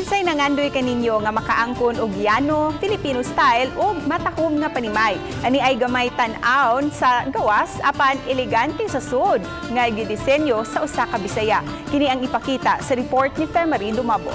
Kinsay nangandoy kaninyo nga makaangkon og yano, Filipino style ug matahom nga panimay? Ani ay gamay tan-awon sa gawas apan elegante sa sud nga gidisenyo sa usa ka Bisaya. Kini ang ipakita sa report ni Femary Dumabo.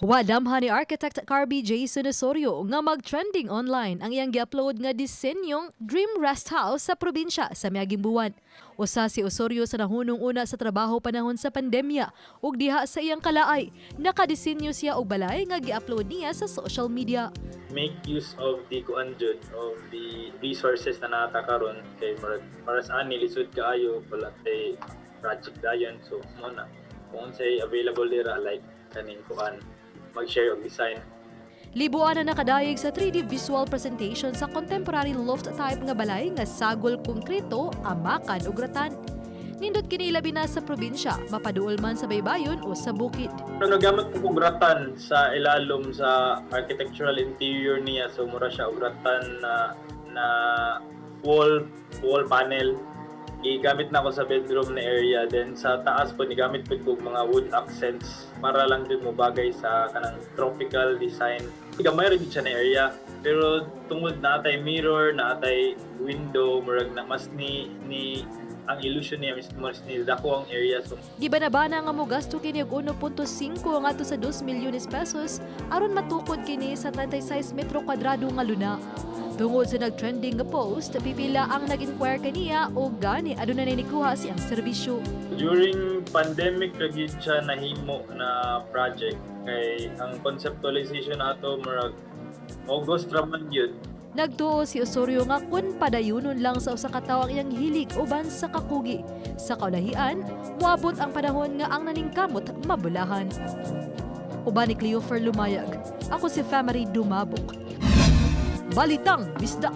Wadamhan ni architect Carby Jason Osorio nga mag-trending online ang iyang gi-upload nga disenyong Dream Rest House sa probinsya sa miaging buwan. Usa si Osorio sa nahunong una sa trabaho panahon sa pandemya ug diha sa iyang kalaay, nakadisenyo siya og balay nga gi-upload niya sa social media. Make use of the kuan jud, of the resources na naa ta karon, kay murag para sa ani lisod kaayo, wala tay project dayon. So mo na kung unsay available dira, like kaning kuan, mag-share og design. Libuan na nakadayeg sa 3D visual presentation sa contemporary loft type nga balay nga sagol konkreto, amakan ug ratan. Nindot kini labi na sa probinsya, mapaduol man sa baybayon o sa bukid. Pero nagamit ko og ratan sa ilalom sa architectural interior niya. So mura siya og ratan na na wall wall panel. Gigamit na ako sa bedroom na area. Then sa taas po, nigamit po ko mga wood accents para lang din mo bagay sa kanang tropical design. Gamay ra siya na area, pero tungod naa tay mirror, naa tay window, murag na mas ni ang illusion niya mas ni dako ang area. So Gibanabana nga mogasto kini og 1.5 ngadto sa 2 milyones pesos aron matukod kini sa 36 metro kwadrado nga luna. Tungod sa nag-trending nga post, pipila ang nag-inquire kaniya o gani aduna na nikuha siyang serbisyo. During pandemic ra gyud siya nahimo na project, kay ang conceptualization ato murag August ra man gyud. Nagtuo si Osorio nga kun padayunon lang sa usa ka tawo ang iyang hilig uban sa kakugi, sa kaulahian, moabot ang panahon nga ang naningkamot mabulahan. Uban ni Cleofer Lumayag, ako si Family Dumabok. Balitang Bisdak.